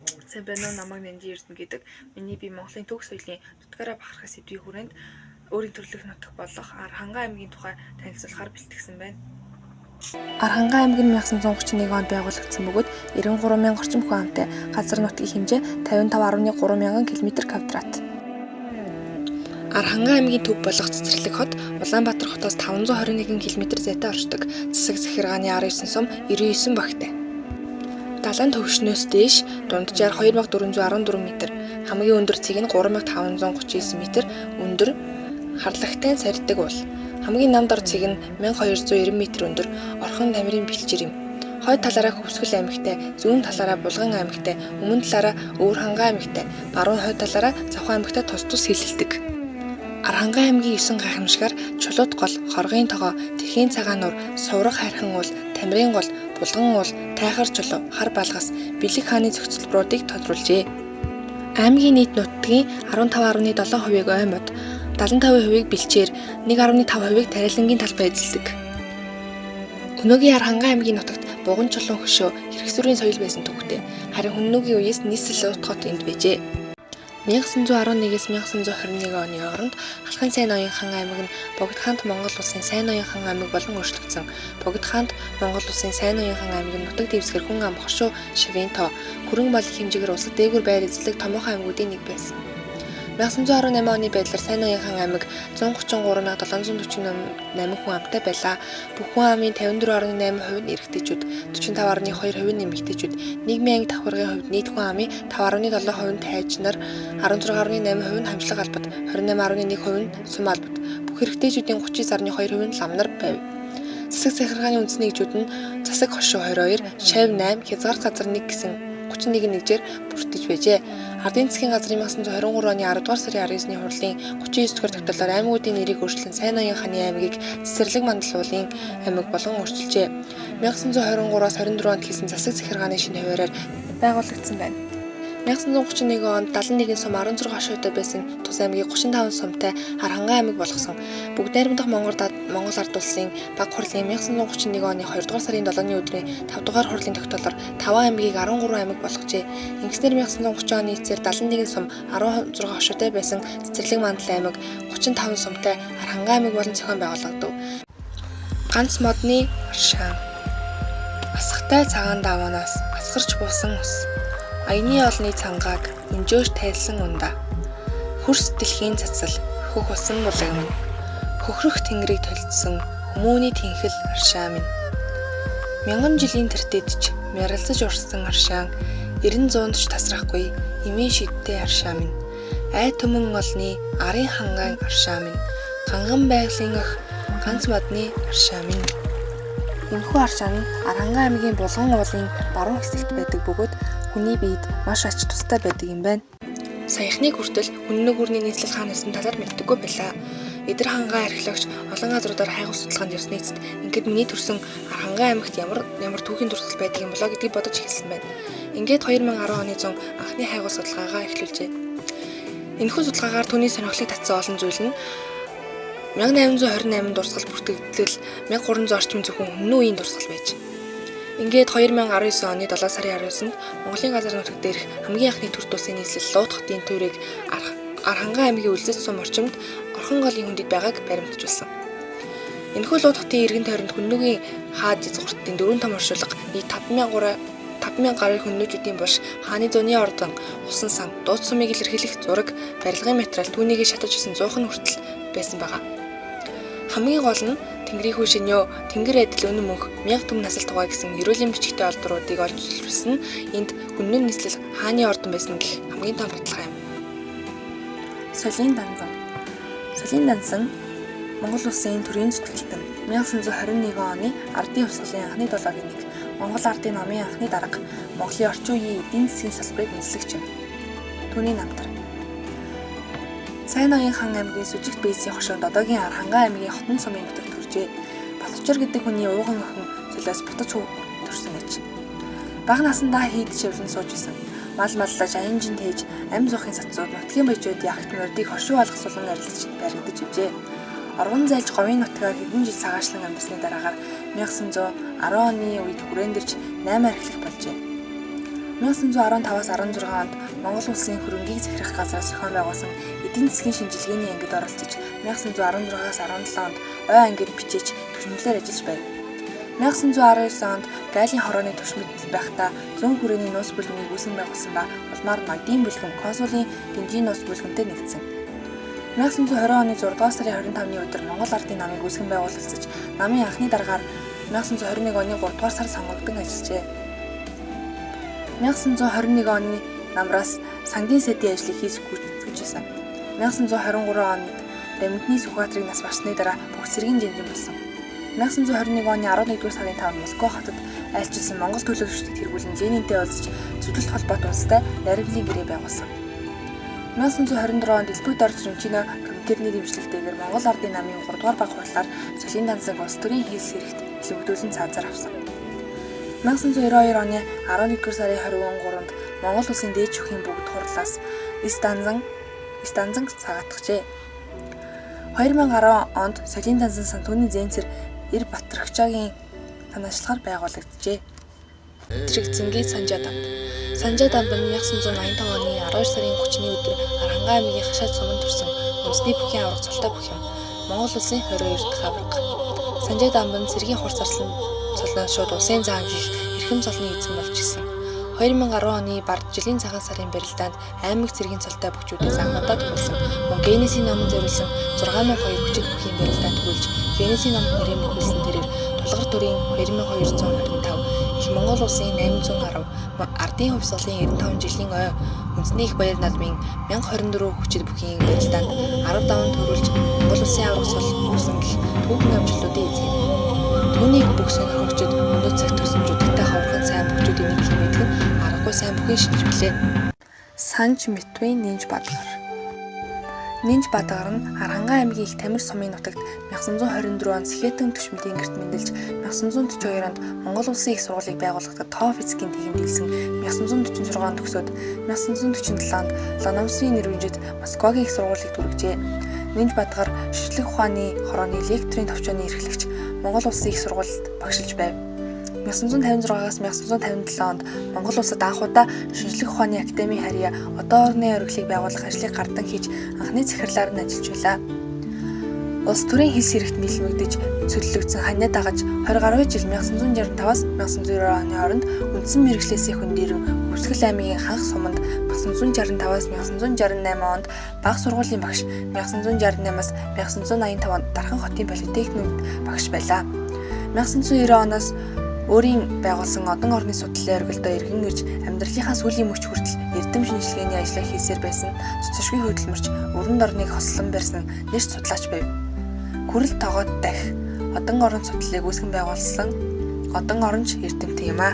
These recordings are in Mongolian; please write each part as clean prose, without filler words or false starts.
Сайн байна уу? Намайг Нанди Эрдэнэ гэдэг. Миний би Монголын төгс соёлын нутгаараа бахархах сэдвийн хүрээнд өөрийн төрөлх нутаг болох Архангай аймгийн тухай танилцуулахаар бэлтгэсэн байна. Архангай аймаг нь 1931 онд байгуулагдсан бөгөөд 93 мянган орчим хүн амтай, газар нутгийн хэмжээ 55.3 мянган км квадрат. Архангай аймгийн төв болох Цэцэрлэг хот Улаанбаатар хотоос 521 км зайтай оршдог. Засаг захиргааны 19 сум, 99 багтай. Далайн түвшнээс дээш дунджаар 2414 м, хамгийн өндөр цэг нь 3539 м өндөр харлагтай сарьдаг уул. Хамгийн нам дор цэг нь 1290 м өндөр Орхон тамирын бэлчээр юм. Хойд талаараа Хөвсгөл аймагтай, зүүн талаараа Булган аймагтай, өмнө талаараа Өвөрхангай аймагтай, баруун хойд талаараа Завхан аймагтай тус тус хилэлдэг. Архангай аймгийн 9 гайхамшигаар Чулуут гол, Хоргын тогоо, Тэрхийн цагаан нуур, Суврах хайрхан уул, Тамирын гол, Булган уул, Тайхар чулуу, Хар балгас, Бэлэг хааны зохицолборуудыг тодруулжээ. Аймгийн нийт нутгийн 15.7%-ийг ой мод, 75%-ийг бэлчээр, 1.5%-ийг тариалангийн талбай эзэлдэг. Өнөөгийн Архангай аймгийн нутагт Буган чулуун хөшөө, хэрэгсүрийн соёл байсан түүхтэй. Харин хүннүгийн үеэс нийслэл Лууд хот энд байжээ. 1911-ээс 1921 оны хооронд Халахын Сайн ноён хан аймаг нь Богд хаант Монгол улсын Сайн ноён хан аймаг болон өөрчлөгдсөн. Богд хаант Монгол улсын Сайн ноён хан аймаг нь нутаг дэвсгэр хүн ам хошуу шавын тоо, хөрөнгө малын хэмжээгээр улсад дээгүүр байр эзэлдэг томоохон аймагуудын нэг байсан. 1918 оны байдлаар Сайн ноён хан аймаг 133,748 хүн амтай байлаа. Бүх хүн амын 54.8% нь эрэгтэйчүүд, 45.2% нь эмэгтэйчүүд, нийгмийн анги давхаргын хувьд нийт хүн амын 5.7% нь тайж нар, 16.8% нь хамшлаг албад, 28.1% нь сум албад, бүх эрэгтэйчүүдийн 39.2% нь лам нар байв. Засаг захиргааны үндэсний нэгжүүд нь засаг хошуу 22, шавь 8, хязгаар газар 1 гэсэн 31 нэгжээр бүртгэж байжээ. Ардын засгийн газрын 1923 оны 10 дугаар сарын 19-ний хурлын 39 дугаар тогтоолоор аймагуудын нэрийг өөрчлөн Сайн ноён хааны аймгийг Цэцэрлэг Мандал уулын аймаг болгон өөрчилжээ. 1923-аас 24 онд хийсэн засаг захиргааны шинэ хуваарьаар байгуулагдсан байна. 1931 онд 71 сум 16 хошуутай байсан тус аймгийг 35 сумтай Архангай аймаг болгосон. Бүгд найрамдах Монгол Монгол Ард Улсын баг хурлын 1931 оны 2 дугаар сарын 7-ны өдрийн 5 дугаар хурлын тогтоолоор 5 аймгийг 13 аймаг болгожээ. Ингэснээр 1930 оны эцсээр 71 сум 16 хошуутай байсан Цэцэрлэг Мандал аймаг 35 сумтай Архангай аймаг болон зохион байгуулагдав. Ганц модны аршаан. Асгатай цагаан даваанаас асгарч буусан ус. Аяны олны цангааг өнжөөж тайлсан ундаа. Хөрс дэлхийн цацал хөх усан булаг минь. Хөхрөх тэнгэрийг толидсон хүмүүний тэнхэл аршаа минь. Мянган жилийн тэртэд ч мяралзаж урссан аршаан 90 зуунд ч тасрахгүй эмийн шидтэй аршаа минь. Ай түмэн олны арын хангаан аршаа минь. Ганган байгалийн ох ганц модны аршаа минь. Энэхүү аршаан нь Архангай аймгийн Булган уулын баруун хэсэгт байдаг бөгөөд хүний биед маш ач тустай байдаг юм байна. Саяхныг хүртэл Хүннү гүрний нийслэл хаана байсан талаар мэддэггүй байлаа. Эдэр хангаа археологч олон газруудаар хайгуул судалгаанд явсны эцэст ингээд миний төрсэн Архангай аймагт ямар ямар түүхийн дурсгал байдаг юм болоо гэдгийг бодож эхэлсэн байна. Ингээд 2010 оны зун анхны хайгуул судалгаагаа эхлүүлжээ. Энэхүү судалгаагаар түүний сонирхлыг татсан олон зүйл нь 1828 дурсгал бүртгэгдэл 1300 орчим зөвхөн өмнө үеийн дурсгал байж. Ингээд 2019 оны 7 сарын 19-нд Монголын газар нутаг дээрх хамгийн анхны төр тусын нийслэл Лууд хотын туйрыг Архангай аймгийн Үлзэт сум орчимд Орхон голын хөндийд байгааг баримтжуулсан. Энэхүү Лууд хотын эргэн тойронд Хүннүгийн хаад язгууртын дөрвөн том оршуулга нийт 5000 гаруй хүннүүчүүдийн булш, хааны зуны ордон, усан сан, дууд сумыг илэрхийлэх зураг, барилгын материал түүнийг шатаж исэн 100 хүртэл байсан байгаа. Хамгийн гол нь Тэнгэрийн хүү шинөө, Тэнгэр адил үнэн мөнх, мянга түмэн насалт тугай гэсэн ерөөлийн бичгтэй олдруудыг олж илэрсэн нь энд хүннүн нийслэл хааны ордон байсан гэх хамгийн том баталгаа юм. Солийн данзан. Солийн дансан Монгол улсын төрийн зүтгэлтэн 1921 оны Ардын хувьсгалын анхны долоогийн нэг, Монгол Ардын номын анхны дарга, Монголын орчин үеийн эдийн засгийн салбарыг үндэслэгч юм. Түүний намтар. Сайн ноён хан аймгийн Сүжигт бийсийн хошуунд одоогийн Архангай аймгийн Хотон сумын нутагт төржээ. Батчир гэдэг хүний ууган охин Солиос бутаж төрсөн гэж. Бага насндаа хийд шивлэн сууж исэн. Мал маллаж аян жин тээж амь зуухын сацууд нутгийн баяжуудын агт мордыг хошуу алгасуулан арилдаж баригдаж ивжээ. Оргон зайлж говийн нутгаар хэдэн жил цагаашлан амьдарсны дараагаар 1910 оны үед хүрээндэрч 8 архилах болжээ. 1915-аас 16 онд Монгол улсын хөрөнгийг захирах газраас зохион байгуулсан эдийн засгийн шинжилгээний ангид оролцож, 1916-аас 17 онд Ой ангид бичээч, түшмэлээр ажиллаж байв. 1919 онд Галийн хорооны түшмэл байхдаа зүүн хүрээний нууц бүлмийг үүсгэн байгуулсан ба улмаар ноёдын бүлгэм, консулын гинжийн нууц бүлгэмтэй нэгдсэн. 1920 оны 6 дугаар сарын 25-ны өдөр Монгол Ардын намыг үүсгэн байгуулалцаж, намын анхны даргаар 1921 оны 3 дугаар сар сонгогдсон ажиллажээ. 1921 оны намраас сангийн сайдын ажлыг хийж гүйцэтгэж байсан. 1923 онд Дамдины Сүхбаатрыг нас барсны дараа бүх цэргийн жинжин болсон. 1921 оны 11 сарын 5-нд Москва хотод айлчилсан Монгол төлөөлөгчдөд тэргүүлэн Ленинтэй уулзаж зүдэлт холбоот улстай наримлын гэрээ байгуулсан. 1924 онд Элбэг дорж Рэмчино Коминтерний дэмжлэгтэйгээр Монгол Ардын намын 3 дугаар баг хурлаар Солийн дансан улс төрийн хийлс хэрэгт төлөвлөдүүлэн цаазаар авсан. 1992 оны 11 сарын 23-нд Монгол улсын дээд шүүхийн бүгд хурлаас Эс данзан цагаатгажээ. 2010 онд Солийн дансан сантууны зээнцэр Эр Батрагчаагийн танаачлахаар байгуулагджээ. Тэрэг Санжаа дамб. Санжаа дамб нь 1985 оны 12 сарын 30-ны өдөр Архангай аймгийн Хашаад суманд төрсөн үндэсний бүхийн аварга цолтой бүх юм. Монгол улсын 22 дахь аварга. Санжаа дамб нь цэргийн хурц арслан цолноос шууд улсын заан гих эрхэм цолны эзэн болж исэн. 2010 оны бард жилийн цагаан сарын барилдаанд аймаг цэргийн цолтой бөхчүүдээс анхудаа төгөлсөн. Мөн Геннесийн номонд зориулсан 6002 хүчит бүхийн барилдаанд төгөлж Геннесийн номонд нэрийн бүхэлсэн тэрээр Тулгар төрийн 2225, Их Монгол улсын 810, Ардын хувьсгалын 95 жилийн ой үндэсний их баяр наадмын 1024 хүчит бүхийн барилдаанд 10 даван төрүүлж Монгол улсын аварга цол өгсөн гэх түүхэн амжилтуудын эзэн юм. Түүнийг бүх сонирхогчид өнөө цагт төрсөн жүдэгтэй ховорхон сайн бөхчүүдийн нэг хэмээх нь аргагүй сайн бүхэн шинж билээ. Санж Митвийн Нинж Бадгар. Нинж Бадгар нь Архангай аймгийн Их Тамир сумын нутагт 1924 онд Сэхэтэн түшмэдийн гэрт мэндэлж 1942 онд Монгол улсын их сургуулийг байгуулахдаа тоо физикийн тегэмд илсэн 1946 онд төгсөөд 1947 онд Лономсын нэрвинжид Москвагийн их сургуулийг түргэжээ. Нинж Бадгар шинжлэх ухааны хорооны лекторийн товчооны эрхлэгч Монгол улсын их сургуульд багшилж байв. 1956-аас 1957 онд Монгол улсад анх удаа шинжлэх ухааны академийн харьяа одоо орны оргилыг байгуулах ажлыг гардан хийж анхны захирлаар нь ажиллаж байлаа. Улс төрийн хил сэрэгт мэлмэгдэж цөллөгдсөн ханиа дагаж 20 гаруй жил 1965-аас 1990 оны хооронд үндсэн мэргэжлээсээ хөндийрэн Хөвсгөл аймгийн Ханх суманд 1965-аас 1968 онд бага сургуулийн багш, 1968-аас 1985 онд Дархан хотын политехникт багш байлаа. 1990 оноос өөрийн байгуулсан одон орны судлалын оргилдоо эргэн ирж амьдралынхаа сүүлийн мөч хүртэл эрдэм шинжилгээний ажлаа хийсээр байсан цэцэшгүй хөдөлмөрч өрөнд орныг хослон барьсан нэрч судлаач байв. Күрэл тогоод дахь одон орон судлалыг үүсгэн байгуулсан одон оронч эрдэмтэн юм аа.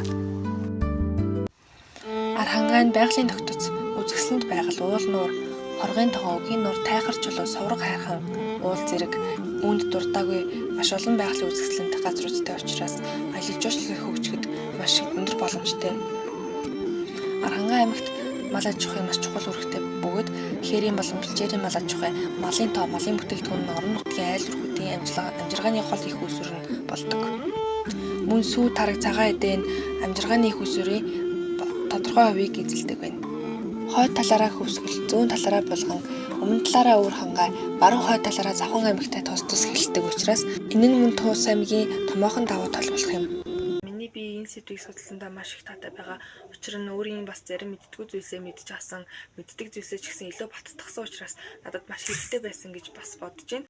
Архангай нь байгалийн тогтоц, үзэсгэлэнт байгаль, уул нуур, хоргын тогон, өгийн нуур, тайхар чулуу, сувраг хайрхан, уул зэрэг үүнд дурдаагүй маш олон байгалийн үзэсгэлэнт газруудтай учраас аялал жуулчлалыг хөгжихэд маш өндөр боломжтой. Архангай аймагт мал аж ахуйн маш чухал үүрэгтэй бөгөөд хээрийн болон бэлчээрийн мал аж ахуй, малын тоо, малын бүтээгдэхүүн нь орон нутгийн айл өрхүүдийн амжиргааны гол их үүсвэр нь болдог. Мөн сүү, тараг, цагаан эдээ нь амжиргааны их үүсвэрийн тодорхой хувийг эзэлдэг байна. Хойд талаараа Хөвсгөл, зүүн талаараа Булган, өмнө талаараа Өвөр Хангай, баруун хойд талаараа Завхан аймагтай тус тус хэлдэг учраас энэ нь мөн Тус аймгийн томоохон давуу тал болох юм. Миний би энэ сэдвийг судалсандаа маш их таатай байгаа. Учир нь өөрийн бас зарим мэддэггүй зүйлсээ мэдэж авсан, мэддэг зүйлсээ ч гэсэн илүү баттгасан учраас надад маш хэрэгтэй байсан гэж бас бодож байна.